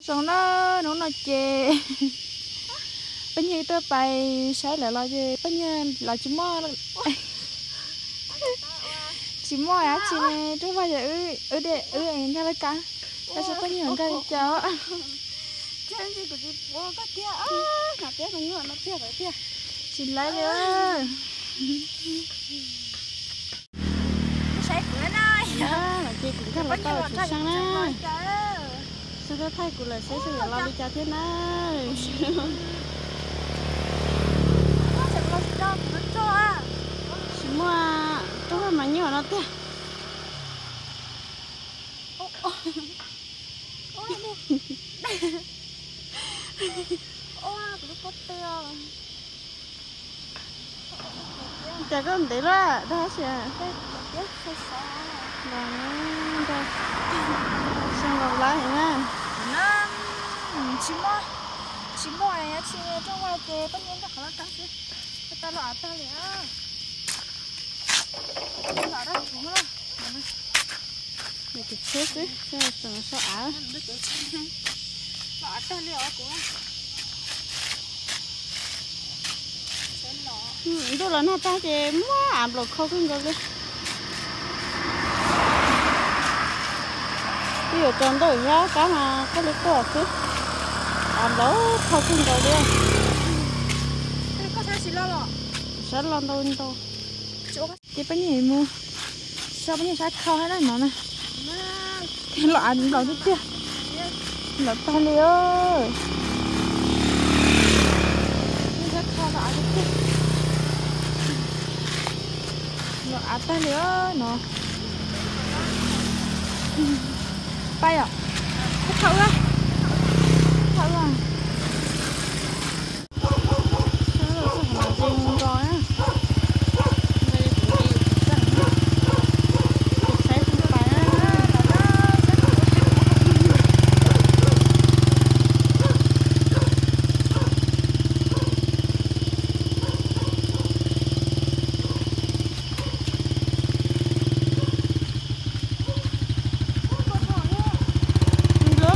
Zoo na, hnub no ces poj niam tuaj pais saib lawv los ces poj niam los tsis muaj, tsis muaj dab tsi ne, rub vaj yog wb, wb nkag laj kab, tab sis poj niam nkag li cas. Tsis laib li. Ces kuv nkag los tau tsis seeb na. Xwb thaij thaij kuv lawm saib xyov yuav los li cas thiab na. Tsis muaj, rub vaj mas nyuaj no tiag. Cas koj ntev luaj dag si. Los nrog, xyoo laus lawm heev na. Tsis muaj, tsis muaj, tsis muaj ces poj niam nrog qhov laj kab xwb. Tau los av tag li. Los dab tsuv na. Nws tus tsheb xwb, tseem so av. Los av tag li os kuv. Ntuj los nag tag ces muab av nplaum khau kawg nkaus li. Twb yuav tsaus ntuj thiab kab mas quaj li quaj xwb. Av nplaum khau kawg nkaus li. Sab los ntau ntau. Ces poj niam mus, sab poj niam sab khau hab na no na. Los av nplaum tiag tiag. Los tag li. Los av tag li no. Pab yom, khau ua, khau ua.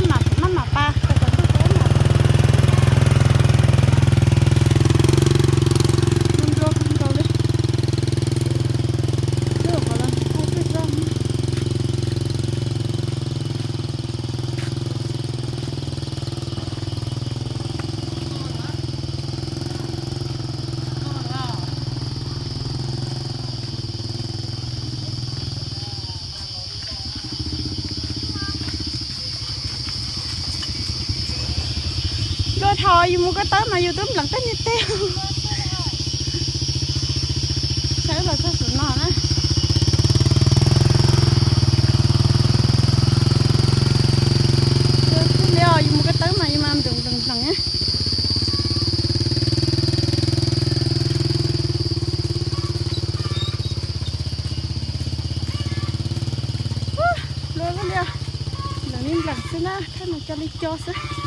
Maj mam pas. Luag thaum yus mus ko taw mas yus twb nplees tej niag teg. Saib los txog saum no na. Twb li os, yus mus ko taw mas yus mas nplees nplees nplees. Luag li, nplees li nplees xwb na, thaum no co li co xwb.